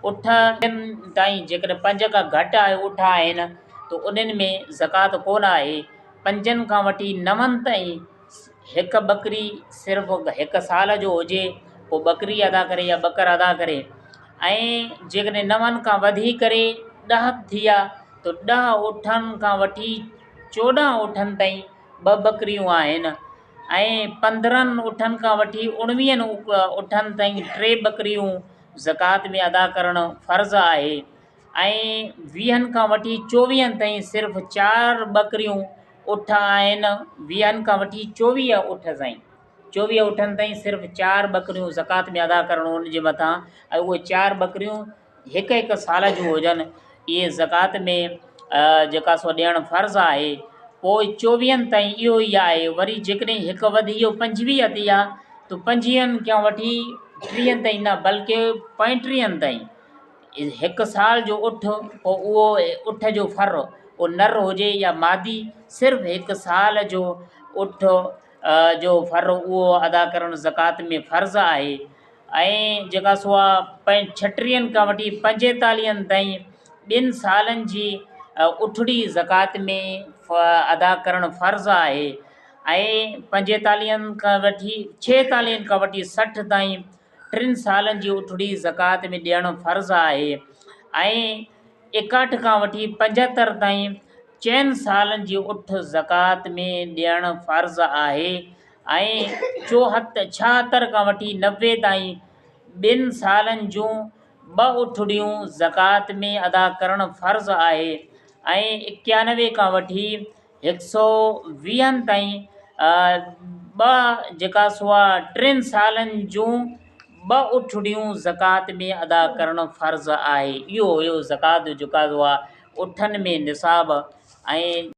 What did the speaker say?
اٺ تائين جيڪڏهن پنج کان گهٽ آهي اٺ آهن ته انهن ۾ زڪوات ڪونه آهي. پنجن کان وٺي نون تائين هڪ ٻڪري صرف هڪ سال جو هجي پوءِ ٻڪري ادا ڪري يا ٻڪر ادا ڪري ۽ جيڪڏهن نون کان وڌي ڪري 10 ٿي ويا ته 10 اٺن کان وٺي 14 اٺن تائين ٻه ٻڪريون آهن ۽ 15 اٺن کان وٺي 19 اٺن تائين ٽي ٻڪريون زڪوات ۾ ادا ڪرڻ فرض آهي ۽ 20 کان وٺي 24 تائين صرف چار ٻڪريون اٺ آهن. 20 کان وٺي 24 اٺ تائين، 24 اٺن تائين صرف چار ٻڪريون زڪوات ۾ ادا ڪرڻو ان جي مٿان ۽ اهي چار ٻڪريون هڪ هڪ سال جون هجن، اهي زڪوات ۾ جيڪا سو ڏيڻ فرض آهي. پوء 24 تائين اهو ئي آهي. وري جيڪڏهن هڪ وڌي ويو 25 ٿي ويا ته 25 کان وٺي 30 تائين نه بلڪه 35 تائين هڪ سال جو اٺ، پوء اهو اٺ جو ڦر اهو نر هجي يا مادي، صرف هڪ سال جو اٺ جو ڦر اهو ادا ڪرڻ زڪوات ۾ فرض آهي. ۽ جيڪا سو آ 36 کان وٺي 45 تائين ٻن سالن جي اٺڙي زڪوات ۾ ادا ڪرڻ فرض آهي. ۽ 45 کان وٺي 46 کان وٺي 60 تائين ٽن سالن جي اٺڙي زڪوات ۾ ڏيڻ فرض آهي. ۽ 61 کان وٺي 75 تائين چئن سالن جي اٺ زڪوات ۾ ڏيڻ فرض آهي. ۽ 76 کان وٺي 90 تائين ٻن سالن جون ٻه اٺڙيون زڪوات ۾ ادا ڪرڻ فرض آهي. ۽ 91 کان وٺي 120 تائين ٻه جيڪا سو آ ٽن سالن جون ٻه اٺڙيون زڪوات ۾ ادا ڪرڻ فرض آهي. اهو هيو زڪوات جو جيڪا سو آ اٺن ۾ نصاب. ۽